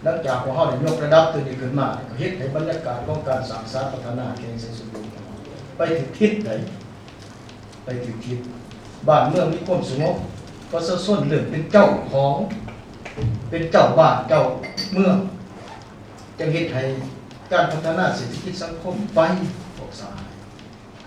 ຫຼັງຈາກພວກເຮົາໄດ້ຍົກລະດັບໂຕນີ້ຂຶ້ນມາ ກໍເຮັດໃຫ້ບັນຍາກາດຂອງການສ້າງສາພັດທະນາແຂວງໄຊສົມບູນໄປຖືກທິດໃດ໋ ໄປຖືກທິດ. ບ້ານເມືອງມີຄວາມສະຫງົບ, ປະຊາຊົນເລີ່ມເປັນເຈົ້າຂອງ, ເປັນເຈົ້າບ້ານເຈົ້າເມືອງ, ຈຶ່ງເຮັດໃຫ້ການພັດທະນາເສດຖະກິດສັງຄົມໄປອອກສາຍ.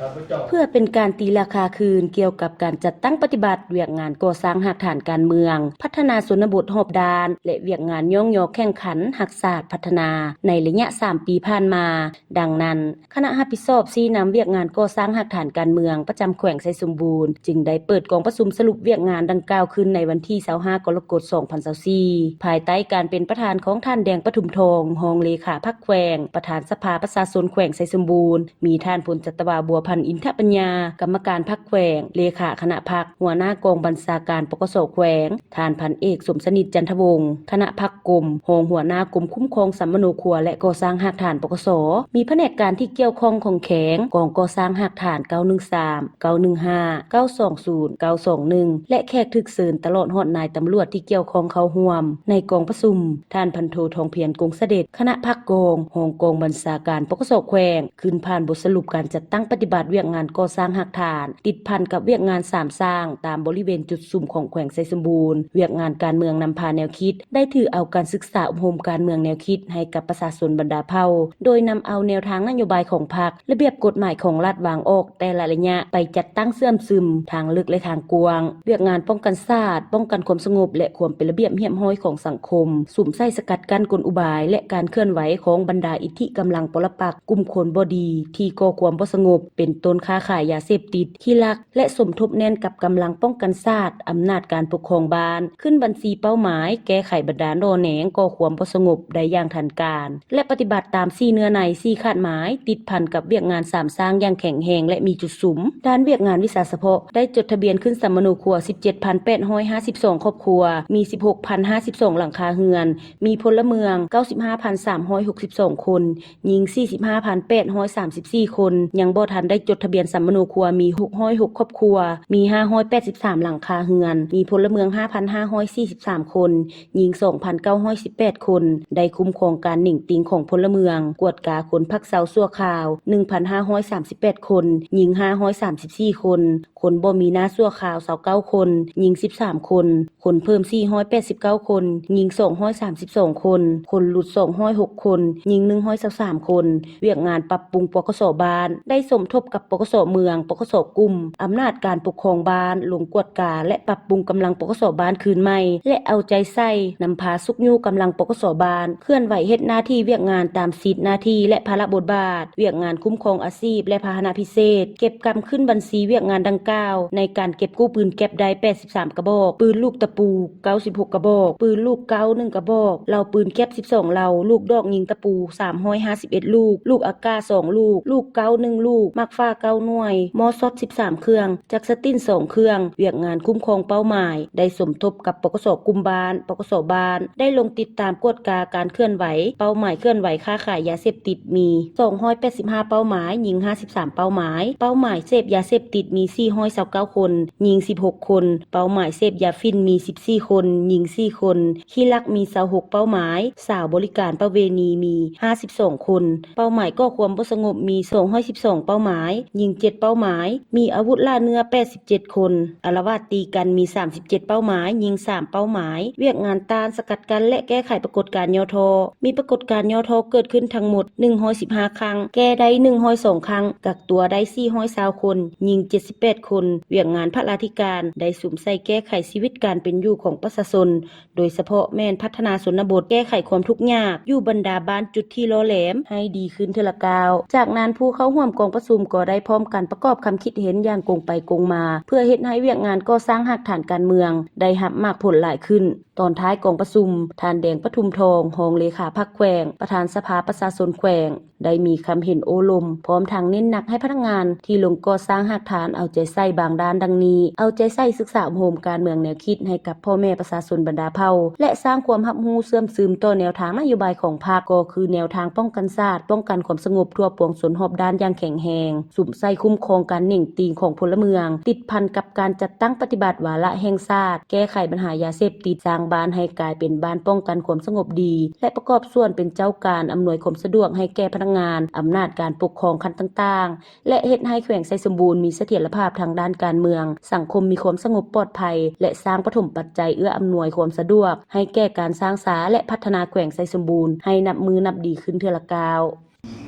ຂ້າພະເຈົ້າ ເພື່ອເປັນການຕີລາຄາຄືນກ່ຽວກັບການຈັດຕັ້ງປະຕິບັດວຽກງານກໍ່ສ້າງຮາກຖານການເມືອງ, ພັດທະນາຊົນນະບົດຮອບດ້ານ ແລະ ວຽກງານຍ້ອງຍໍແຂ່ງຂັນຮັກຊາດພັດທະນາໃນໄລຍະສາມປີຜ່ານມາ. ດັ່ງນັ້ນ, ຄະນະຮັບຜິດຊອບຊີ້ນຳວຽກງານກໍ່ສ້າງຮາກຖານການເມືອງປະຈຳແຂວງໄຊສົມບູນ ຈຶ່ງໄດ້ເປີດກອງປະຊຸມສະຫຼຸບວຽກງານດັ່ງກ່າວຂຶ້ນໃນວັນທີຊາວຫ້າ ກໍລະກົດ ສອງພັນຊາວສີ່ ພາຍໃຕ້ການເປັນປະທານຂອງທ່ານ ແດງ ປະທຸມທອງ ຮອງເລຂາພັກແຂວງ, ປະທານສະພາປະຊາຊົນແຂວງໄຊສົມບູນ, ມີທ່ານ ພົນຈັດຕະວາ ບົວພັນ ອິນທະປັນຍາ ກຳມະການພັກແຂວງ, ເລຂາຄະນະພັກ, ຫົວໜ້າກອງບັນຊາການ ປກສ ແຂວງ, ທ່ານ ພັນເອກ ສົມສະໜິດ ຈັນທະວົງ ຄະນະພັກກົມ, ຮອງຫົວໜ້າກົມຄຸ້ມຄອງສຳມະໂນຄົວ ແລະ ກໍ່ສ້າງຮາກຖານ ປກສ, ມີພະແນກການທີ່ກ່ຽວຂ້ອງຂອງແຂວງ, ກອງກໍ່ສ້າງຮາກຖານ ເກົ້າໜຶ່ງສາມ, ເກົ້າໜຶ່ງຫ້າ, ເກົ້າສອງສູນ, ເກົ້າສອງໜຶ່ງ ແລະ ແຂກຖືກເຊີນ ຕະຫຼອດຮອດນາຍຕຳຫຼວດທີ່ກ່ຽວຂ້ອງເຂົ້າຮ່ວມ. ໃນກອງປະຊຸມ, ທ່ານ ພັນໂທ ທອງພຽນ ກົງສະເດັດ ຄະນະພັກກອງ, ຮອງກອງບັນຊາການ ປກສ ແຂວງ ຂຶ້ນຜ່ານບົດສະຫຼຸບການຈັດຕັ້ງປະຕິບັດວຽກງານກໍ່ສ້າງຮາກຖານ ຕິດພັນກັບວຽກງານສາມສ້າງ ຕາມບໍລິເວນຈຸດສຸມຂອງແຂວງໄຊສົມບູນ, ວຽກງານການເມືອງນຳພາແນວຄິດ ໄດ້ຖືເອົາການສຶກສາອົບຮົມການເມືອງແນວຄິດໃຫ້ກັບປະຊາຊົນບັນດາເຜົ່າ, ໂດຍນຳເອົາແນວທາງນະໂຍບາຍຂອງພັກ, ລະບຽບກົດໝາຍຂອງລັດວາງອອກແຕ່ລະໄລຍະ ໄປຈັດຕັ້ງເຊື່ອມຊຶມທາງເລິກ ແລະ ທາງກວ້າງ. ວຽກງານປ້ອງກັນຊາດ, ປ້ອງກັນຄວາມສະຫງົບ ແລະ ຄວາມເປັນລະບຽບຮຽບຮ້ອຍຂອງສັງຄົມ, ສຸມໃສ່ສະກັດກັ້ນກົນອຸບາຍ ແລະ ການເຄື່ອນໄຫວຂອງບັນດາອິດທິກຳລັງປໍລະປັກ, ກຸ່ມຄົນບໍ່ດີທີ່ກໍ່ຄວາມບໍ່ສະຫງົບ ເປັນຕົ້ນຄ້າຂາຍຢາເສບຕິດ, ຂີ້ລັກ ແລະ ສົມທົບແໜ້ນກັບກຳລັງປ້ອງກັນຊາດ, ອຳນາດການປົກຄອງບ້ານ, ຂຶ້ນບັນຊີເປົ້າໝາຍ, ແກ້ໄຂບັນດາໜໍ່ແໜງກໍ່ຄວາມບໍ່ສະຫງົບໄດ້ຢ່າງທັນການ ແລະ ປະຕິບັດຕາມສີ່ເນື້ອໃນ, ສີ່ຄາດໝາຍ, ຕິດພັນກັບວຽກງານສາມສ້າງຢ່າງແຂງແຮງ ແລະ ມີຈຸດສຸມ. ດ້ານວຽກງານວິຊາສະເພາະ ໄດ້ຈົດທະບຽນຂຶ້ນສຳມະໂນຄົວ ສິບເຈັດພັນແປດຮ້ອຍຫ້າສິບສອງຄອບຄົວ, ມີ ສິບຫົກພັນຫ້າສິບສອງຫຼັງຄາເຮືອນ, ມີພົນລະເມືອງ ເກົ້າສິບຫ້າພັນສາມຮ້ອຍຫົກສິບສອງຄົນ, ຍິງສີ່ສິບຫ້າພັນແປດຮ້ອຍສາມສິບສີ່ຄົນ, ຍັງບໍ່ທັນໄດ້ຈົດທະບຽນສຳມະໂນຄົວມີຫົກຮ້ອຍຫົກຄອບຄົວ, ມີຫ້າຮ້ອຍແປດສິບສາມຫຼັງຄາເຮືອນ, ມີພົນລະເມືອງຫ້າພັນຫ້າຮ້ອຍສີ່ສິບສາມຄົນ, ຍິງສອງພັນເກົ້າຮ້ອຍສິບແປດຄົນ, ໄດ້ຄຸ້ມຄອງການເໜັງຕີງຂອງພົນລະເມືອງ, ກວດກາຄົນພັກເຊົາຊົ່ວຄາວໜຶ່ງພັນຫ້າຮ້ອຍສາມສິບແປດຄົນ, ຍິງຫ້າຮ້ອຍສາມສິບສີ່ຄົນ, ຄົນບໍ່ມີໜ້າຊົ່ວຄາວຊາວເກົ້າຄົນ, ຍິງສິບສາມຄົນ, ຄົນເພີ່ມສີ່ຮ້ອຍແປດສິບເກົ້າຄົນ, ຍິງສອງຮ້ອຍສາມສິບສອງຄົນ, ຄົນຫຼຸດສອງຮ້ອຍຫົກຄົນ, ຍິງໜຶ່ງຮ້ອຍຊາວສາມຄົນ. ວຽກງານປັບປຸງ ປກສ ບ້ານ ໄດ້ສົມທົບກັບ ປກສ ເມືອງ, ປກສ ກຸ່ມ, ອຳນາດການປົກຄອງບ້ານ ລົງກວດກາ ແລະ ປັບປຸງກຳລັງ ປກສ ບ້ານຄືນໃໝ່ ແລະ ເອົາໃຈໃສ່ນຳພາຊຸກຍູ້ກຳລັງ ປກສ ບ້ານ ເຄື່ອນໄຫວເຮັດໜ້າທີ່ວຽກງານຕາມສິດໜ້າທີ່ ແລະ ພາລະບົດບາດ, ວຽກງານຄຸ້ມຄອງອາຊີບ ແລະ ພາຫະນະພິເສດ, ເກັບກຳຂຶ້ນບັນຊີວຽກງານດັ່ງກ່າວ ໃນການເກັບກູ້ປືນແກັບໄດ້ແປດສິບສາມກະບອກ, ປືນລູກຕະປູເກົ້າສິບຫົກກະບອກ, ປືນລູກເກົ້າໜຶ່ງກະບອກ, ເຫຼົ່າປືນແກັບສິບສອງເຫຼົ່າ, ລູກດອກຍິງຕະປູສາມຮ້ອຍຫ້າສິບເອັດລູກ, ລູກອາກາສອງລູກ, ລູກເກົ້າໜຶ່ງລູກ, ໝາກຟ້າເກົ້າໜ່ວຍ, ມໍຊອດສິບສາມເຄື່ອງ, ຈັກສະຕິນສອງເຄື່ອງ. ວຽກງານຄຸ້ມຄອງເປົ້າໝາຍ ໄດ້ສົມທົບກັບ ປກສ ກຸ່ມບ້ານ, ປກສ ບ້ານ ໄດ້ລົງຕິດຕາມກວດກາການເຄື່ອນໄຫວ ເປົ້າໝາຍເຄື່ອນໄຫວຄ້າຂາຍຢາເສບຕິດມີສອງຮ້ອຍແປດສິບຫ້າເປົ້າໝາຍ, ຍິງຫ້າສິບສາມເປົ້າໝາຍ, ເປົ້າໝາຍເສບຢາເສບຕິດມີສີ່ຮ້ອຍຊາວເກົ້າຄົນ, ຍິງສິບຫົກຄົນ, ເປົ້າໝາຍເສບຢາຝິ່ນມີສິບສີ່ຄົນ, ຍິງສີ່ຄົນ, ຂີ້ລັກມີຊາວຫົກເປົ້າໝາຍ, ສາວບໍລິການປະເວນີມີຫ້າສິບສອງຄົນ, ເປົ້າໝາຍກໍ່ຄວາມບໍ່ສະຫງົບມີສອງຮ້ອຍສິບສອງເປົ້າໝາຍ, ຍິງເຈັດເປົ້າໝາຍ, ມີອາວຸດລ່າເນື້ອແປດສິບເຈັດຄົນ, ອາລະວາດຕີກັນມີສາມສິບເຈັດເປົ້າໝາຍ, ຍິງສາມເປົ້າໝາຍ. ວຽກງານຕ້ານສະກັດກັ້ນ ແລະ ແກ້ໄຂປາກົດການຫຍໍ້ທໍ້ ມີປາກົດການຫຍໍ້ທໍ້ເກີດຂຶ້ນທັງໝົດໜຶ່ງຮ້ອຍສິບຫ້າຄັ້ງ, ແກ້ໄດ້ໜຶ່ງຮ້ອຍສອງຄັ້ງ, ກັກຕົວໄດ້ສີ່ຮ້ອຍຊາວຄົນ, ຍິງເຈັດສິບແປດຄົນ. ວຽກງານພະລາທິການໄດ້ສຸມໃສ່ແກ້ໄຂຊີວິດການເປັນຢູ່ຂອງປະຊາຊົນ, ໂດຍສະເພາະແມ່ນພັດທະນາຊົນນະບົດ, ແກ້ໄຂຄວາມທຸກຍາກຢູ່ບັນດາບ້ານຈຸດທີ່ຫຼໍ່ແຫຼມໃຫ້ດີຂຶ້ນເທື່ອລະກ້າວ. ຈາກນັ້ນ, ຜູ້ເຂົ້າຮ່ວມກອງປະຊຸມກໍໄດ້ພ້ອມກັນປະກອບຄຳຄິດເຫັນຢ່າງກົງໄປກົງມາ ເພື່ອເຮັດໃຫ້ວຽກງານກໍ່ສ້າງຮາກຖານການເມືອງໄດ້ຮັບໝາກຜົນຫຼາຍຂຶ້ນ. ຕອນທ້າຍກອງປະຊຸມ, ທ່ານ ແດງ ປະທຸມທອງ ຮອງເລຂາພັກແຂວງ, ປະທານສະພາປະຊາຊົນແຂວງ ໄດ້ມີຄຳເຫັນໂອ້ລົມ, ພ້ອມທັງເນັ້ນໜັກໃຫ້ພະນັກງານທີ່ລົງກໍ່ສ້າງຮາກຖານເອົາໃຈໃສ່ບາງດ້ານດັ່ງນີ້: ເອົາໃຈໃສ່ສຶກສາອົບຮົມການເມືອງແນວຄິດໃຫ້ກັບພໍ່ແມ່ປະຊາຊົນບັນດາເຜົ່າ ແລະ ສ້າງຄວາມຮັບຮູ້ເຊື່ອມຊຶມຕໍ່ແນວທາງນະໂຍບາຍຂອງພັກ, ກໍຄືແນວທາງປ້ອງກັນຊາດ, ປ້ອງກັນຄວາມສະຫງົບທົ່ວປວງຊົນຮອບດ້ານຢ່າງແຂງແຮງ, ສຸມໃສ່ຄຸ້ມຄອງການເໜັງຕີງຂອງພົນລະເມືອງ, ຕິດພັນກັບການຈັດຕັ້ງປະຕິບັດວາລະແຫ່ງຊາດ, ແກ້ໄຂບັນຫາຢາເສບຕິດ, ສ້າງ ງບ້ານໃຫ້ກາຍເປັນບ້ານປ້ອງກັນຄວາມສະຫງົບດີ ແລະ ປະກອບສ່ວນເປັນເຈົ້າການອຳນວຍຄວາມສະດວກໃຫ້ແກ່ພະນັກງານອຳນາດການປົກຄອງຂັ້ນຕ່າງໆ ແລະ ເຮັດໃຫ້ແຂວງໄຊສົມບູນມີສະຖຽນລະພາບທາງດ້ານການເມືອງ, ສັງຄົມມີຄວາມສະຫງົບປອດໄພ ແລະ ສ້າງປະຖົມປັດໄຈເອື້ອອຳນວຍຄວາມສະດວກໃຫ້ແກ່ການສ້າງສາ ແລະ ພັດທະນາແຂວງໄຊສົມບູນໃຫ້ນັບມື້ນັບດີຂຶ້ນເທື່ອລະກ້າວ.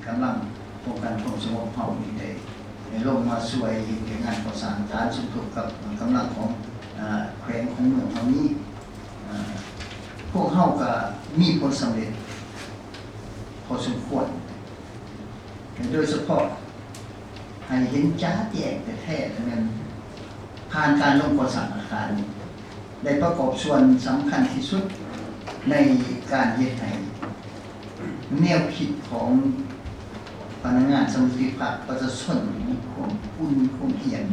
ກຳລັງປ້ອງກັນຄວາມສະຫງົບເຮົານີ້ໄດ້ ໄດ້ລົງມາຊ່ວຍເຮັດວຽກງານກໍ່ສ້າງ ການສົມທົບກັບກຳລັງຂອງ ອາ ແຂວງຂອງເມືອງເຮົານີ້ ອາ ພວກເຮົາກໍມີຜົນສຳເລັດພໍສົມຄວນ ໂດຍສະເພາະໃຫ້ເຫັນຈະແຈ້ງແທ້ໆ ແມ່ນຜ່ານການລົງກໍ່ສ້າງອາຄານນີ້ ໄດ້ປະກອບສ່ວນສຳຄັນທີ່ສຸດໃນການເຮັດໃຫ້ແນວຄິດຂອງພະນັກງານສະມາຊິກພັກປະຊາຊົນມີຄວາມອຸ່ນຄວາມອຽນ